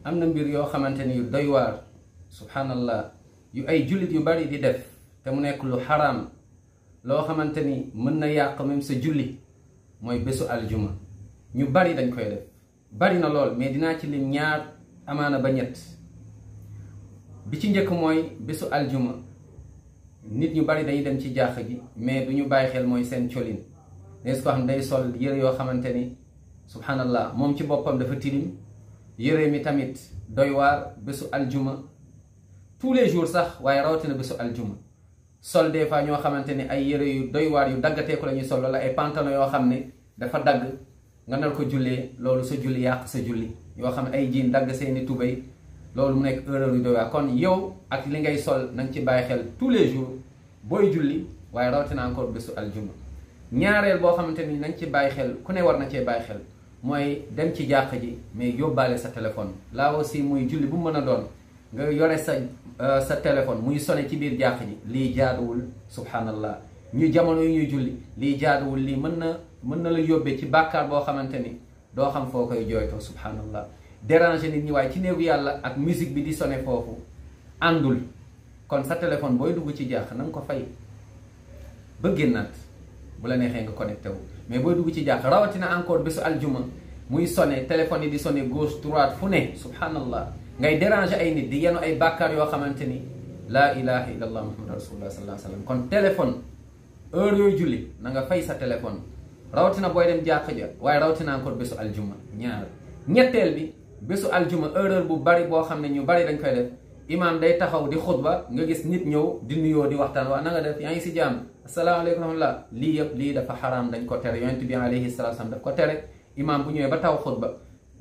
am na mbir yoo xamante ni yu doy waar subhanallah yu ay jullit yu bari di def te mu nekk lu xaraam loo xamante ni mën na yàq même sa julli mooy bésu aljuma. ñu bari dañ koy def bari na lool mais dinaa ci lim ñaar amaana ba ñett. bi ci njëkk mooy bésu aljuma nit ñu bari dañuy dem ci jàkk gi mais du ñu bàyyi xel mooy seen colin des ko xam day sol yëre yoo xamante ni subhanallah moom ci boppam dafa tilim yëre mi tamit doy waar bésu aljuma tous les jours sax waaye rawatina bésu aljuma sol des fois ñoo xamante ni ay yëre yu doy waar yu daggateeku la ñuy sol wala ay pantalon yoo xam ne dafa dagg nga nar ko jullee loolu sa julli yàq sa julli yoo xam ne ay jiin dagg seeni tubéy loolu mu nekk erreur yu doy waar kon yow ak li ngay sol na nga ci bàyyi xel tous les jours booy julli waaye rawatina encore bésu aljuma. ñaareel boo xamante ni nañ ci bàyyi xel ku ne war na cee bàyyi xel mooy dem ci jàkk ji mais yóbbaale sa téléphone là aussi muy julli bu mën a doon nga yore sa téléphone muy sone ci biir jàkk ji lii jaaduwul subhanallah ñu jamono yu ñuy julli lii jaaduwul lii mën na la yóbbee ci bàkkaar boo xamante ni doo xam foo koy jooytoo subhanallah déranger nit ñi waaye ci néegu yàlla ak musique bi di sone foofu àndul. kon sa téléphone booy dugg ci jàkk na nga ko fay ba génnaat bu la neexee nga connecté wu mais booy dugg ci jàkk rawatina encore bésu aljuma muy sone téléphone yi di sone gauche droite fu ne subhanallah ngay déranger ay nit di yenu ay bàkkaar yoo xamante ni laa ilaha illallah muhammad rasulullah sallallahu alayhi wa sallam. kon téléphone heure yooyu julli na nga fay sa téléphone rawatina booy dem jàkk ja waaye rawatina encore bésu aljuma. ñetteel bi bésu aljuma erreur bu bari boo xam ne ñu bari dañ koy def imaam day taxaw di xutba nga gis nit ñëw di nuyoo di waxtaan waa na nga def yaa ngi si jàmm asalaamaaleykum rahmatullah lii yëpp lii dafa xaraam dañ ko tere yonent bi alayhi salaatu salaam daf ko tere. imaam bu ñëwee ba taw xutba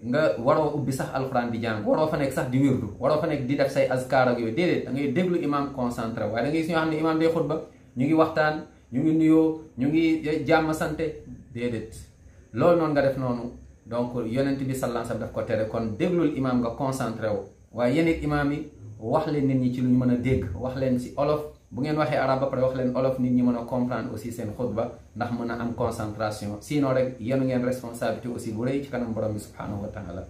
nga waroo ubbi sax alxuraan di jàng waroo fa nekk sax di wirdu waroo fa nekk di def say azkaar ak yooyu déedéet da ngay déglu imaam concentré waaye da ngay gis ñoo xam ne imaam day xutba ñu ngi waxtaan ñu ngi nuyoo ñu ngi jàmm sante déedéet loolu noonu nga def noonu donc yonent bi sallallahu alayhi wasallam daf ko tere. kon déglul imaam nga concentré wu waaye yéen it imaam yi wax leen nit ñi ci lu ñu mën a dégg wax leen si olof bu ngeen waxee arab ba pare wax leen olof nit ñi mën a comprendre aussi seen xutba ndax mën a am concentration sinon rek yéen ngeen responsabilité aussi bu rëy ci kanam borom bi subhanahu wa taala.